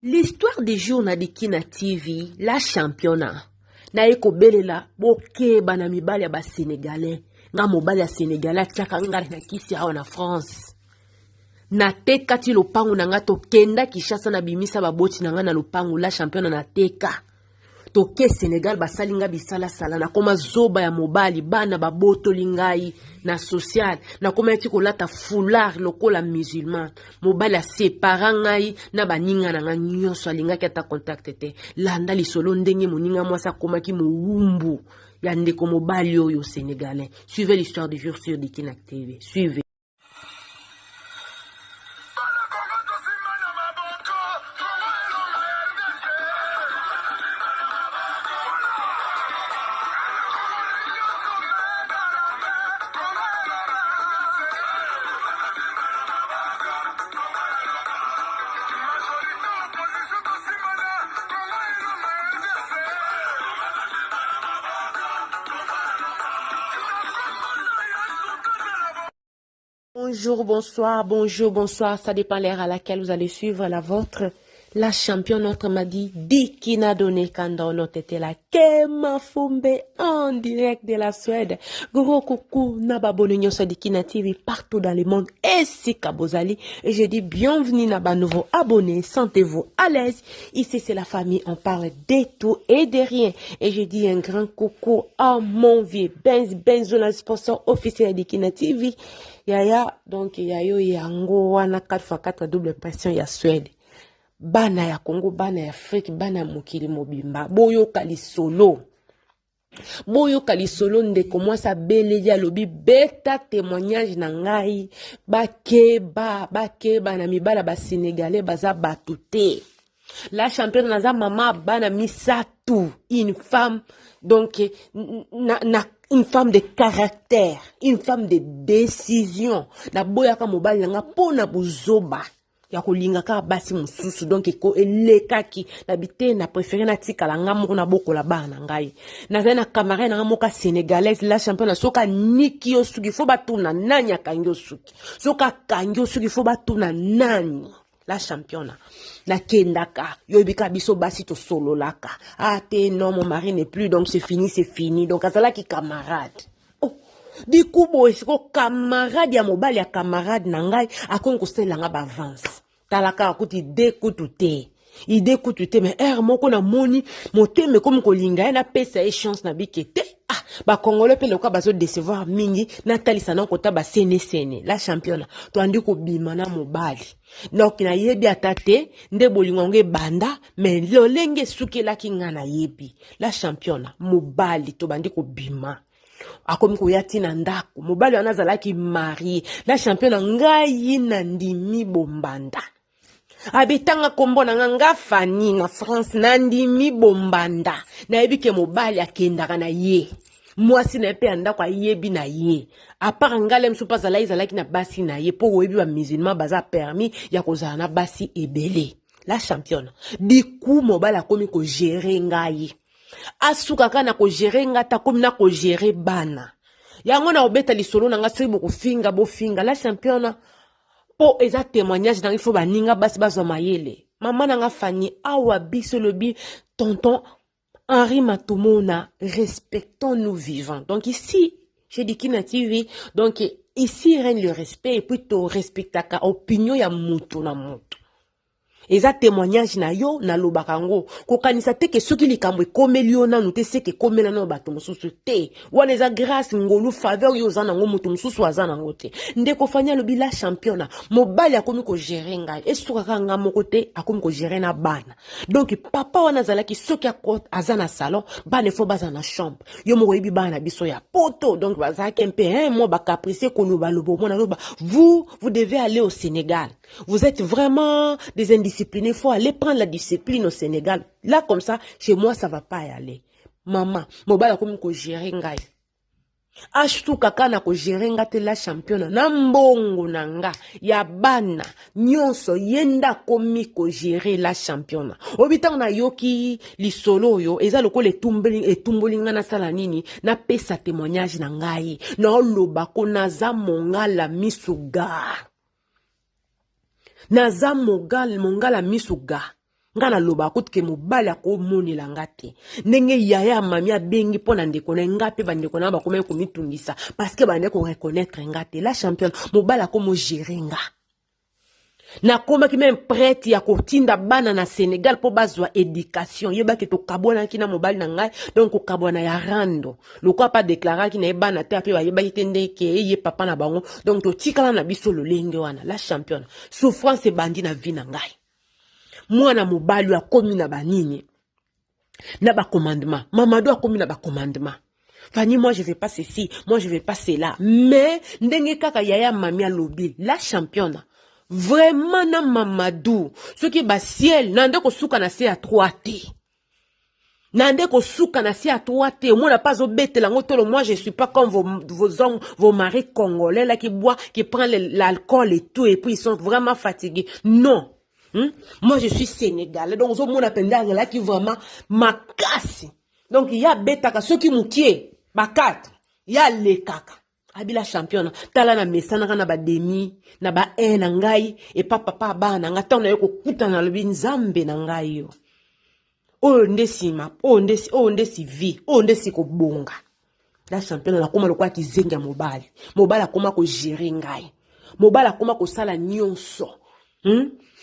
L'histoire du jour na Dikina TV, la championa. Naye kobelela bokeba na mibali ya ba Senegalais. Nga mobali ya Senegalais atiaka nga na kisi awa na France. Nateka ti lopango na nga tokenda Kinshasa na bimisa baboti na nga na lopango la championa nateka. Toke Senegal basali nga bisalasala nakoma zoba ya mobali bana babotoli ngai na social nakoma ti kolata foulard lokola musulman mobali asepara ngai na baninga na ngai nyonso alingaki ata contact te landa lisolo ndenge moninga mwasi akomaki mowumbu ya ndeko mobali oyo sénégalais. Suivez l'histoire du jour sur Dikina TV. Suivez. Bonjour, bonsoir, bonjour, bonsoir. Ça dépend l'heure à laquelle vous allez suivre la vôtre. La championne, notre m'a dit, Dikina donné quand on était là. Kema Fumbe en direct de la Suède. Gros coucou, na ba abonnés nyonso Dikina TV partout dans le monde. Esika bozali. Et je dis bienvenue na ba nouveaux abonnés. Sentez-vous à l'aise. Ici, c'est la famille. On parle de tout et de rien. Et je dis un grand coucou à mon vieux Benz Benzo, sponsor officiel Dikina TV. Yaya, donc yayo yango wana 4x4 double pression ya Suède. Bana ya Congo, bana ya Afrique, bana ya mokili mobimba. Boyoka lisolo. Boyoka lisolo ndeko mwasi abeleli alobi beta témoignage na ngai. Bakeba, bakeba na mibala ba Sénégalais baza bato te. La championne naza mama bana misatu, une femme donc na, na une femme de caractère, une femme de décision. Naboyaka mobali nanga pona buzoba ya kolinga kaka basi mosusu, donc eko elekaki na bite na préféré natikala nga moko nabokola bana na ngai. Nazali na camarade na nga moko sénégalaise, la championne, soki aniki yo suki fo batuna nani akangi yo suki, soki akangi yo suki fo batuna nani. La championne nakendaka yoyebika biso basi tosololaka, ah te non, mon mari n'est plus, donc c'est fini, c'est fini. Donc azalaki camarade. Oh, diku boye siko camarade ya mobali ya camarade na ngai akomi kosalela nga baavance. Tala kaka kutu ide kutu te, ide kutu te, mais heure moko namoni motema ekomi kolinga ye, napesa ye chance na bike te. Ah, bakongolo mpe lokola bazodecevoir mingi, natalisa na kota basenesene. La championne toandi kobima na mobali, donc nayebi ata te nde bolingo yango ebanda, mais lolenge esukelaki nga nayebi. La championne, mobali tobandi kobima, akomi koya ntina ndako. Mobali wana azalaki marie. La championne, ngai nandimi bombanda, abetanga kombo na nga, nga Fani na France, nandimi bombanda. Nayebi ke mobali akendaka na ye mwasi na ye mpe ya ndako, ayebi na ye apart ngai mosusu mpe azalaki ezalaki na basi na ye, mpo oyebi bamusulman baza permis ya kozala na basi ebele. La championne, diku mobali akomi kogérer ngai, asukaka na kogérer ngai te, akomi na kogérer bana yango. Na kobeta lisolo na ngai, soki bokofinga bofinga, la championne, mpo eza témoignage na ngai, fo baninga basi bazwa mayele. Mama na nga Fani awa biso lobi tonton Henri Matumona, respectons-nous vivants. Donc ici, chez Dikina TV, donc ici règne le respect et puis to respectaka opinion ya mutu na mutu. Eza témoignage na yo, nalobaka yango. Kokanisa te ke soki likambo ekomeli yo nanu te, seke ekomela nano bato mosusu te. Wana eza grâce, ngolu, faveur yo oza nango, moto mosusu aza nango te. Ndeko Fani alobi, la championne, mobali akomi kogérer ngai, esukaka nga moko te, akomi kogérer na bana. Donc papa wana azalaki soki aza na salon, bana efo baza na chambre. Yo moko oyebi bana na biso ya poto, donc bazalaki mpe hein, mwa bacaprice, kolobaloba. Omona aloba: vous, vous devez aller au Sénégal, vous êtes vraiment des indisciplinés, faut aller prendre la discipline au Sénégal. Là, comme ça, chez moi, ça va pas y aller. Mama, mobali akomi kogérer ngai, asuka kaka na kogérer nga te. La championne, na mbongo na nga ya bana nyonso, ye nde akomi kogérer. La championne, oyebi ntango nayoki lisolo oyo, eza lokola etumboli nga. Nasala nini? Napesa témoignage na ngai, naoloba ko naza mongala misu ga, naza mongala misu ga. Nga nalobaka kutu ke mobali akomonela nga te. Ndenge yaya ya mami abengi mpo na ndeko na ye, nga mpe bandeko na nga bakomaki komitungisa parce que bandaki koreconnaitre nga te. La championne, mobali akomogere nga. Nakomaki meme prête ya kotinda bana na Senegal mpo bazwa education. Yebaki tokabwanaki na mobali na ngai, donc kokabwana ya rando. Lokola pa deklaraki na ye bana te, ape bayebaki te ndeke ye papa na bango, donc totikala na biso lolenge wana. La championne, souffrance ebandi na vie na ngai. Mwana mobali oyo akomi na banini na ba commandement, Mamadou akomi na ba commandement. Fanny, moi je veux pas ceci, moi je veux pas cela. Mais ndenge kaka yaya mami alobi, la championne, vraiment na Mamadou, soki ba ciel na nde kosuka na se ya 3 te. Na nde kosuka na se ya 3 te. Omona pas ozobetela yango tolo, moi je suis pas comme vos hommes, vos maris congolais là qui boit, qui prend l'alcool et tout, et puis ils sont vraiment fatigués. Non. Moi je suis sénégalais, donc ozomona mpenza azalaki vraiment makasi. Donc ya betaka soki mokie ba 4 ya lekaka. Abila championne, tala na mesanaka na ba demi na ba 1 na ngai epa papa bana na ngai. Ntango naye kokutana nalobi nzambe na ngai yo. Oyo nde nsima, oyo nde si, oyo nde si vie, oyo nde si kobonga. La championne nakoma lokola kizengi ya mobali. Mobali akoma kogere ngai. Mobali akoma kosala nyonso.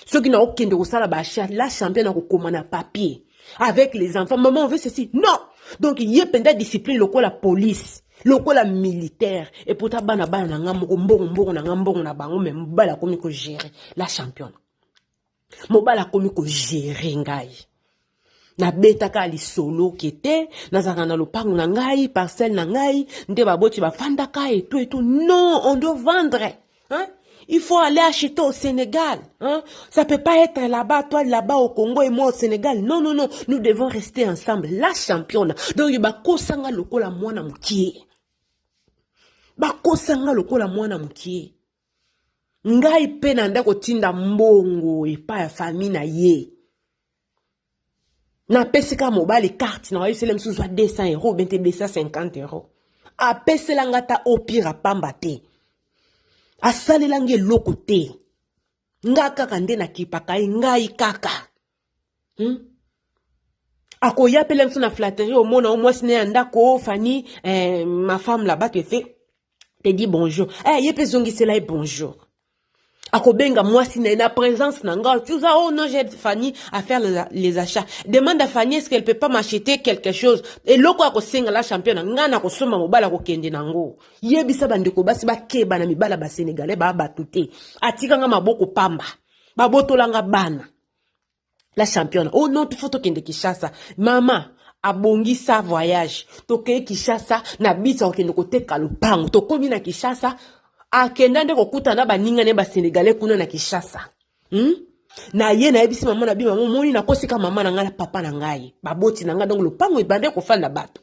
Soki na okende kosala ba achat, la championne akokoma na papier avec les enfants. Maman, on veut ceci. Non. Donc ye mpenza discipline lokola police, lokola militaire. Et pourtant bana bana na nga moko mbongo mbongo na nga mbongo na bango, mais mobali akomi kogérer la championne. Mobali akomi kogérer ngai. Nabetaka lisolo kete nazalaka na lopango na ngai, parcelle na ngai, nde baboti bafandaka et tout et tout. Non, on doit vendre, hein? Il faut aller acheter au Sénégal, hein? Ça peut pas être là-bas, toi là-bas au Congo et moi au Sénégal. Non, non, non, nous devons rester ensemble. La championne. Donc bakosanga lokola mwana mokie. Bakosanga lokola mwana mokie. Ngai pe na ndako tinda mbongo epai ya famille na ye. Napesi ka mobali carte na wayebisela mosusu zwa 200 euros bente 250 euros. Apesela nga ta opira pamba te. Asalela nga eloko te. Nga kaka nde nakipaka ye, ngai kaka. Akoya pele mosusu na flatterie omona o mwasi na ye ya ndako, oh, Fanny, ma femme là-bas te fait te dit bonjour. Ye pe zongisela ye bonjour. Akobenga mwasi na ye na présence na nga. Tu vois, oh non, j'aide Fanny à faire les achats. Demande à Fanny est-ce qu'elle peut pas m'acheter quelque chose. Eloko akosenga la championne, nga na kosomba mobali akokende nango. Yebisa bandeko basi bakeba na mibala ba Sénégalais ba batu te. Atika nga maboko pamba. Babotolanga bana. La championne, oh non, faut tokende Kinshasa. Mama abongisa voyage. Tokei Kinshasa na bisa okende koteka lopango. Tokomi na Kinshasa, akenda nde kokutana na baninga ne ba Sénégalais kuna na Kinshasa. Na ye nayebisi mama na bi, mama omoni nakosika mama na ngai na papa na ngai. Baboti na ngai, donc lopango ebande kofanda bato.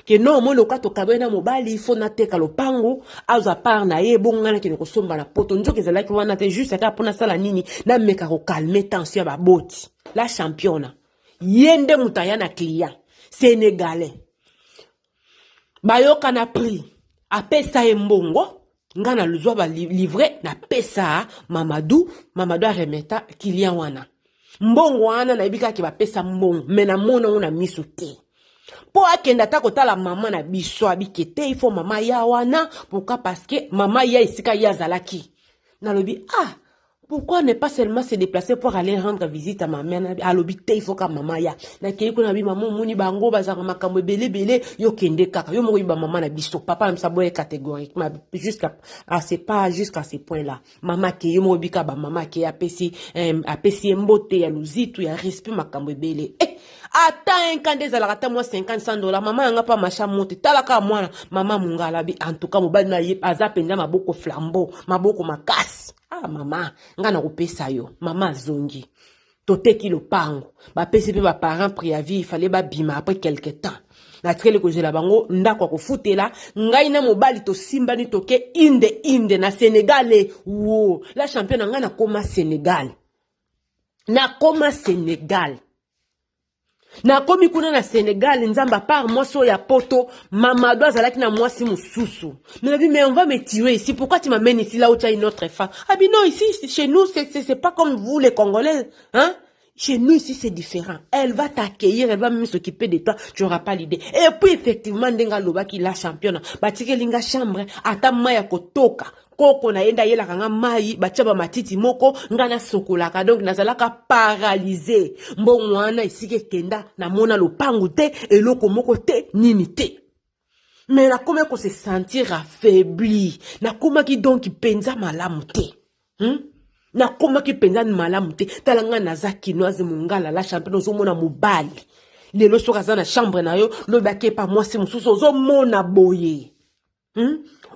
Ke non, omoni loka tokabeli na mobali, il faut nateka lopango, azwa part na ye, bongo ngai nakende kosomba na poto. Nzoka ezalaki wana te, juste kaka mpona sala nini, nameka kokalme tension ya baboti. La championne, ye nde moto aya na client sénégalais. Bayoka na prix, apesa ye mbongo, nga na luzwa ba livret, napesa Mamadou, Mamadou aremeta client wana. Mbongo wana nayebi kaka ke bapesa mbongo, mais namona ngo na miso te. Po akende ata kotala mama na biso, abike te, il faut mama ya wana. Pourquoi? Parce que mama ya esika ye azalaki. Nalobi, ah, pourquoi ne pas seulement se déplacer pour aller rendre visite à ma mère? Alobi te, il faut ka mama ya. Nakei kuna bi mama omoni bango bazalaka makambo ebele ebele, yo kende kaka, yo moko yeba mama na biso. Papa na biso aboye catégoriquement, jusqu'à, ah, c'est pas jusqu'à ce point-là. Mama ke yo moko bika ba mama ke apesi, apesi ye mbote ya luzitu ya respect makambo ebele. Ata un kande ezalaka ata mwa cinquante, cent dollars, mama yanga pa macha mote. Tala kaka mwana, mama mongala bi, en tout cas mobali na ye aza mpenza maboko flambeau, maboko makasi. Ah mama, nga nakopesa yo. Mama azongi. Toteki lopango. Bapesi pe ba parents préavis, il fallait babima après quelque temps. Natikali kozela bango ndako ya kofutela. Ngai na mobali tosimbani toke inde inde na Sénégal. Wo, la championne ngai nakoma Sénégal. Nakoma Sénégal. Nakomi kuna na Sénégal, nzambe à part mwasi oyo ya poto, Mamadou azalaki na mwasi mosusu. Mais nabi, mais on va me tuer ici. Pourquoi tu m'amènes ici là où tu as une autre femme? Ah ben non, ici chez nous c'est pas comme vous les Congolais, hein? Chez nous ici, c'est différent. Elle va t'accueillir, elle va même s'occuper de toi, tu n'auras pas l'idée. Et puis, effectivement, ndenge alobaki la championne, batikeli nga chambre, ata mai ya kotoka. Koko na ye nde ayelaka nga mai, batia ba matiti moko, nga nasokolaka. Donc, nazalaka paralysé. Mbongo wana esika ekenda, namona lopangu te, eloko moko te, nini te. Mais nakomaki ko se sentir affaibli. Nakomaki donc mpenza malamu te. Nakomaki mpenza malamu te. Tala ngai naza kinoise mongala la championne, ozomona mobali lelo soki aza na chambre na yo, lobi akepa mwasi mosusu, ozomona boye.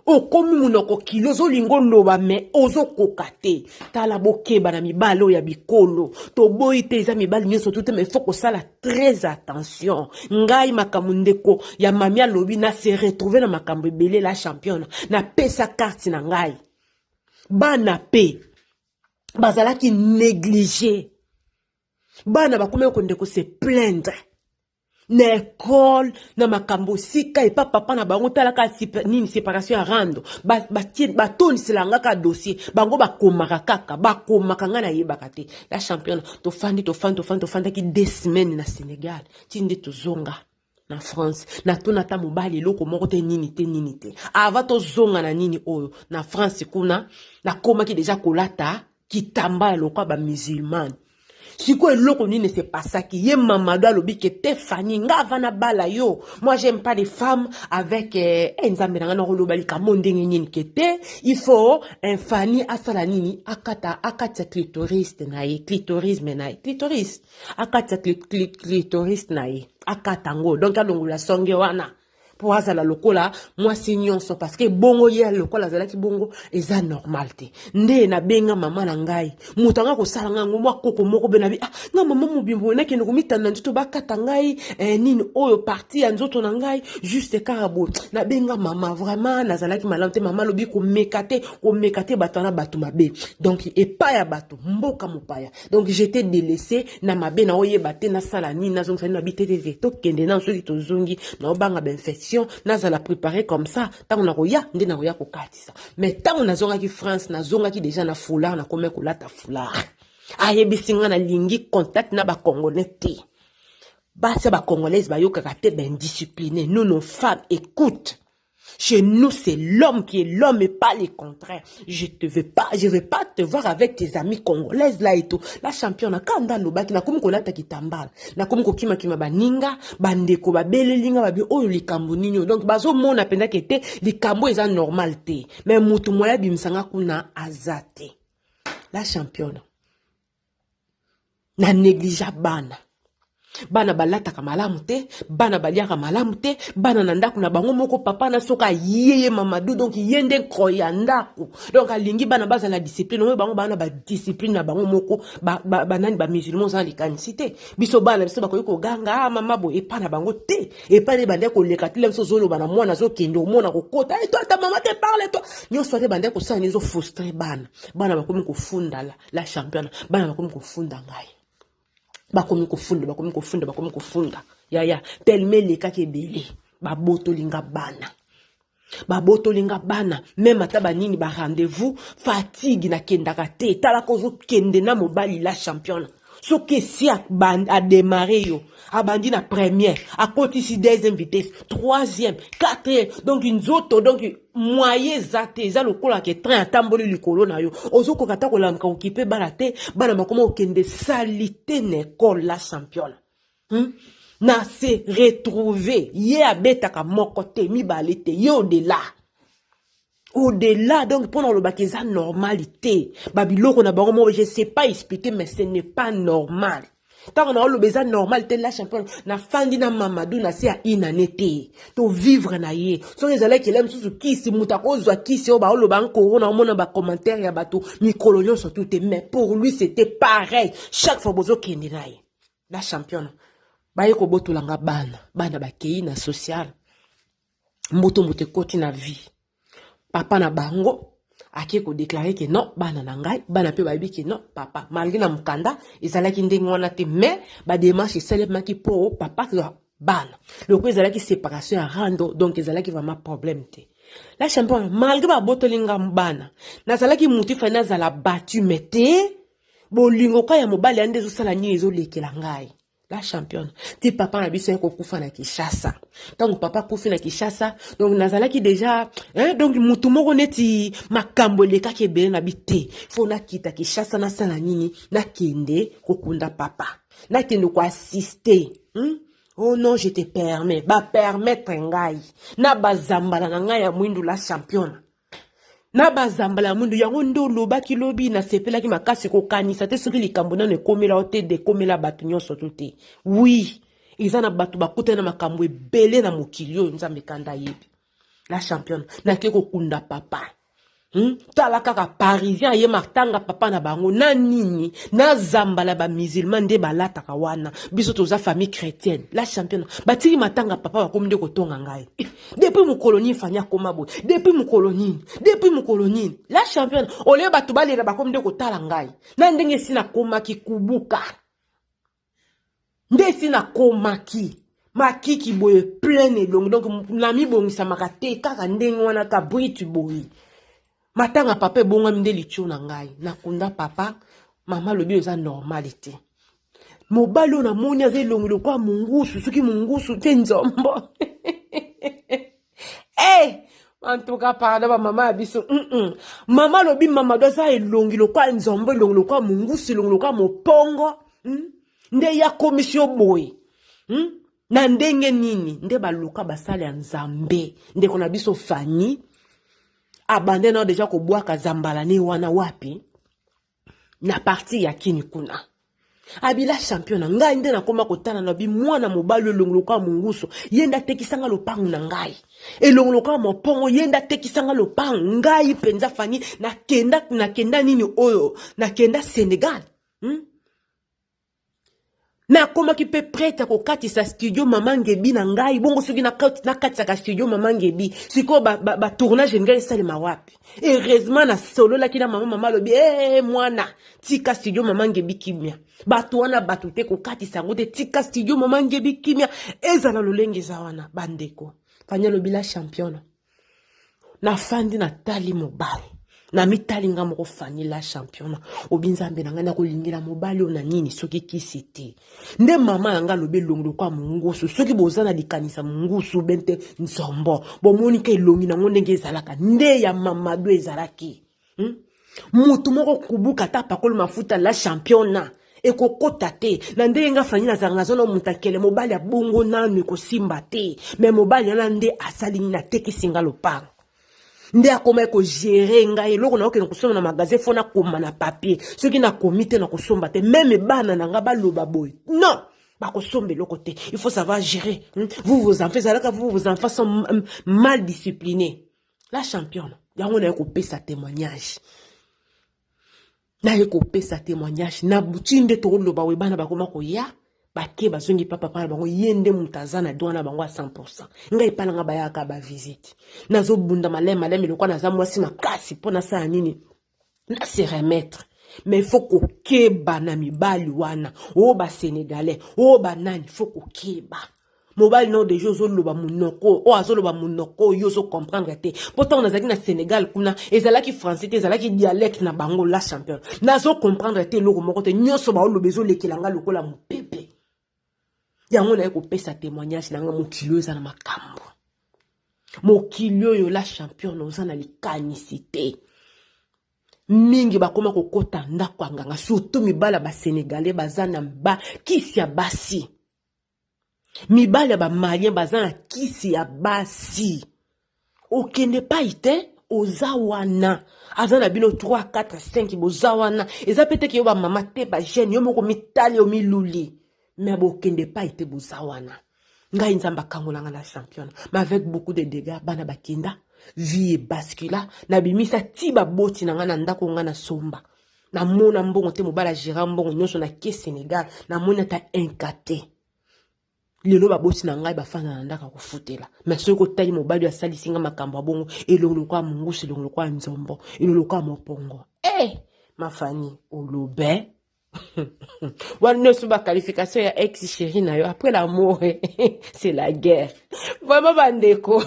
Okomi monoko kilo, ozolinga oloba me ozokoka te. Tala, bokeba na mibali oyo ya bikolo. Toboyi te, eza mibali nyonso tu te, mais faut kosala très attention. Ngai makambo ndeko ya mami alobi, na se retrouve na makambo ebele. La championne, napesa carte na ngai, bana mpe bazalaki négligé. Bana bakomi kokende kose plaindre na ekole na makambo sika epa papa na bango. Talaka nini, séparation ya rando, batonisela nga kaka dossier. Bango bakomaka kaka, bakomaka, ngai nayebaka te. La championne, tofandi, tofandi, tofandi, tofandaki 2 semaines na Sénégal, ti nde tozonga na France. Natuna ata mobali eloko moko te, nini te, nini te. Avant tozonga na nini oyo na France kuna, nakomaki deja kolata kitamba ya lokwa bamusulmane. Sikoyo eloko nini se pasaki? Ye Mamado alobi ke te, Fani, nga ava na bala yo, moi j'aime pas les femmes avec eh, Nzambe na nga, nakoloba likambo ndenge nini? Ke te, il faut Fani asala nini, akata, akatisa clitoris na ye, clitorisme na ye, clitoris, akatisa clitoris na ye, akata yango, donc alongola songe wana mpo azala lokola mwasi nyonso, parce que bongo ye lokola azalaki bongo eza normal te. Nde nabenga mama na ngai, moto anga kosala ngai yango, mwa koko moko be nabi: "Ah, nga mama mobimbo boye, nakende komitanda nzoto, bakata ngai nini oyo, partie ya nzoto na ngai, juste kaka boye." Nabenga mama, vraiment nazalaki malamu te. Mama alobi komeka te, komeka te, bato wana bato mabe. Donc epai ya bato, mboka mopaya, donc j'étais délaissé na mabe, na oyeba te nasala nini, nazongisa nini. Nabi te, te, te, tokende nano. Soki tozongi, naobanga bainfection, nazala préparé comme ça, ntango nakoya nde nakoya kokatisa. Mais ntango nazongaki France, nazongaki déjà na foulard, nakomi kolata foulard. Ayebisi nga nalingi contact na bacongolais te. Basi ya bacongolaise bayokaka te, baindiscipline. Nous, nos femmes écoutent. Chez nous, c'est l'homme qui est l'homme et pas le contraire. Je te veux pas, je veux pas te voir avec tes amis congolaises là et tout. La championne, kanda lobaki, nakomi kolata kitambala. Nakomi kokima-kima baninga, bandeko babeleli nga, babi oyo likambo nini oyo. Donc bazomona mpenza ke te, likambo eza normal te. Mais mutu moya abimisanga kuna aza te. La championne, na négligea bana. Bana balataka malamu te, bana baliaka malamu te. Bana na ndako na bango moko, papa na soki aye ye Mamadu, donc ye nde nkoi ya ndako, donc alingi bana bazala discipline oyo. Bango bana badiscipline na bango moko, banani, bamusulman, oza likanisi te. Biso bana biso bakoki koganga: "Ah, mama boye." Epa na bango te, epa nde bande koleka tila biso. Ozoloba na mwana, azokende, omona kokota: "E toi, ta mama te parle toi." Nyonso ate bande kosala nini, ezofrustre bana. Bana bakomi kofunda la championne, bana bakomi kofunda ngai, bakomi kofunda, bakomi kofunda, bakomi kofunda yaya. Telema elekaki ebele, babotolinga bana, babotolinga bana, même ata banini, barendez-vous, fatigue, nakendaka te. Talaka, ozokende na mobali, la championne, soki esi adémarre yo, abandi na première, akotisi deuxième vitesse, troisième, quatrième, donc nzoto, donc moyen eza te. Eza lokola ke train atamboli likolo na yo, ozokoka ata kolamuka kokipe bana te. Bana bakoma kokende sali te na ekole. La championne, Na se retrouve, ye abetaka moko te, mibale te, ye au-delà, au-delà. Donc mpona olobaka eza normal te, babiloko na bango moko, je sais pas expliquer, mais ce n'est pas normal. Ntango na oloba eza normal te, la championne, nafandi na Mamadou na se ya inane te, tovivre na ye. Soki ezalaki ele mosusu kisi, moto akozwa kisi oyo baoloba nkoro na omona bacommentaire ya bato mikolo nyonso tu te. Mais pour lui, c'était pareil. Chaque fois bozokende na ye, la championne, baye kobotolanga bana. Bana bakei na social, mboto moto ekoti na vie. Papa na bango ake kodéclarer ke non, bana na ngai. Bana mpe bayebi ke non, papa, malgré na mokanda ezalaki ndenge wana te, mais badémarche esalemaki mpo papa azwa bana. Loko ezalaki séparation ya rando, donc ezalaki vraiment problème te. La championne, malgré babotoli nga bana, nazalaki mutu ifai nazala battu, mais te. Bolingo ka ya mobali ya nde ezosala nini ezolekela ngai. La championne ti papa na biso aye kokufa na Kinshasa. Ntango papa akufi na Kinshasa, donc nazalaki déjà, hein, donc mutu moko neti makambo elekaki ebele na bi te. Fo nakita Kinshasa, nasala nini? Nakende kokunda papa, nakende koassister, Oh non, je te permets, bapermettre ngai na bazambala na ngai ya mwindu. La championne, na bazambala ya mwindu yango nde olobaki lobi, nasepelaki makasi. Kokanisa te soki likambo nano ekomela yo te, de ekomela bato nyonso to te. Oui, eza na bato bakutani na makambo ebele na mokili oyo, Nzambe kanda ayebi. La championne, nake kokunda papa, Tala kaka Parisien aye matanga papa na bango na nini, na zambala bamusulman nde balataka wana. Biso toza famille chrétienne. La championne, batiki matanga papa, bakomi nde kotonga ngai. Depuis mokolo nini Fani akoma boye? Depuis mokolo nini? Depuis mokolo nini? La championne, olie bato balela, bakomi nde kotala ngai na ndenge esi nakomaki kubuka, nde esi nakomaki makiki boye, plein elongi. Donc namibongisamaka te, kaka ndenge wana, ka briti boye. Matanga papa ebongami nde litio na ngai. Nakunda papa, mama alobi eza normal te. Mobali oyo namoni aza elongi lokola mongusu, soki mongusu te, nzombo. Hey! En tout cas, pardon, bamama ya biso. Mama alobi Mamado aza elongi lokola nzombo, elongi lokola mongusu, elongi lokola mopongo, Nde ya komisi yo boye, Na ndenge nini nde baluka basala ya Nzambe? Ndeko na biso Fani abande nao deja kobwaka zambala ne wana wapi na parti ya kini kuna. Abila champion na ngai nde nakoma kotala na bi mwana mobali elongi lokola monguso, ye nde atekisanga lopangu na ngai. Elongi lokola mopongo, ye nde atekisanga lopangu. Ngai mpenza Fani nakenda, nakenda nini oyo, nakenda Sénégal, Nakomaki mpe prête ya kokatisa studio Mama Ngebi na ngai. Bongo soki nakatisaka studio Mama Ngebi sikoyo, batournage ba ngai esalema wapi? Heureusement nasololaki na mama. Mama alobi: e mwana, tika studio Mama Ngebi kimia. Bato wana bato te, kokatisa yango te. Tika studio Mama Ngebi kimia, ezala lolenge eza wana. Bandeko, Fani alobi: la championne, nafandi, natali mobali, namitali nga moko Fani la championne. Obi Nzambe na ngai, nakolingela mobali oyo na nini soki kisi te? Nde mama na ngai alobi elongi lokola mongusu. Soki boza na likanisa mongusu be nte nzombo, bomoni ka elongi nango ndenge ezalaka, nde ya Mamado ezalaki, Mutu moko kubuka, ata apakoli mafuta, la championna, ekokota te. Na ndenge nga Fani nazalaka, naza na moto akele mobali abongo nanu ekosimba te. Me mobali wana nde asali nini? Atekisi nga lopango, nde akomaki kogérer ngai. Eloko nakokende kosomba na magasin, fo nakoma na papier. Soki nakomi te, nakosomba te. Même bana na nga baloba boye: non, bakosomba eloko te. Il faut savoir gérer, Vous, vos enfants ezalaka, vous, vos enfants sont mal disciplinés. La championne, yango naye kopesa témoignage, naye kopesa témoignage na buti nde tokoloba oyo. Bana bakoma koya, bake, bazongi pa papa na bango. Ye nde moto aza na droit na bango ya 100. Ngai epai na nga bayaka bavisite. Nazobunda maleme maleme lokola naza mwasi makasi mpo nasala nini? Na se remettre. Mais faut kokeba na mibali wana oyo, Basénégalais oyo, banani. Faut kokeba. Mobali no deja ozoloba monoko oyo, azoloba monoko oyo ozocomprendre te. Mpo ntango nazalaki na Sénégal kuna, ezalaki français te, ezalaki dialecte na bango. La championne, nazocomprendre te eloko moko te. Nyonso baoloba ezolekela nga lokola mopepe. Yango naye kopesa témoignage na nga. Mokili oyo eza na makambo, mokili oyo, la championne, oza na likanisi te. Mingi bakoma kokɔta ndako ya nganga, surtout mibali ya Basénégalais baza na bakisi ya basi, mibali ya Bamalien baza na kisi ya basi. Okende pai te, oza wana, aza na bino 3, 4, 5, boza wana. Eza mpe teke yo bamama te, bajeune, yo moko mitali, yo miluli, me bokende pai te, boza wana. Ngai Nzambe akangolanga na championne, mais avec beaucoup de dégâts. Bana bakenda, vie ebascula. Nabimisa ti baboti na ngai na ndako ngai nasomba. Namona mbongo te, mobali agéra mbongo nyonso. Nake Sénégal, namoni ata inka te. Lelo baboti na ngai bafanda na ndako ya kofutela. Me soki otali mobali oyo asalisi nga makambo ya bongo, elongo lokola mongusu, elongo lokola nzombo, elongo lokola mopongo. E mafani olobe wana nyonso, baqualification ya ex chéri na yo. Après l'amour, c'est la guerre. Vraiment bandeko,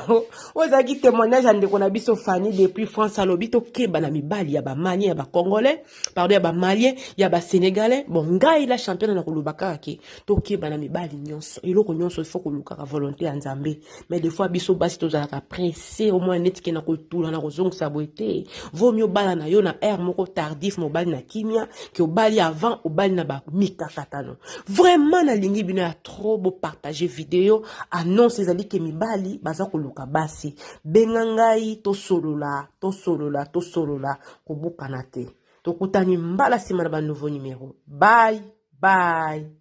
oyo ezalaki témoignage ya ndeko na biso Fanny depuis France. Alobi tokeba na mibali ya Bamalien, ya Bacongolais, pardon, ya Bamalien, ya Basénégalais. Bon, ngai la championne na koloba kaka ke tokeba na mibali nyonso. Eloko nyonso, il faut kolukaka volonté ya Nzambe. Mais des fois biso basi tozalaka pressé, omona neti ke na kotula na kozongisa boye te. Vaut mieux obala na yo na heure moko tardif, mobali na kimia, ke obali avant, obali na bamikakatano. Vraiment nalingi bino ya trop. Bopartage video. Annonce ezali ke mibali baza koluka basi. Benga ngai, tosolola, tosolola, tosolola, kobukana te. Tokutani mbala nsima na banouveau numéro. Bye bye.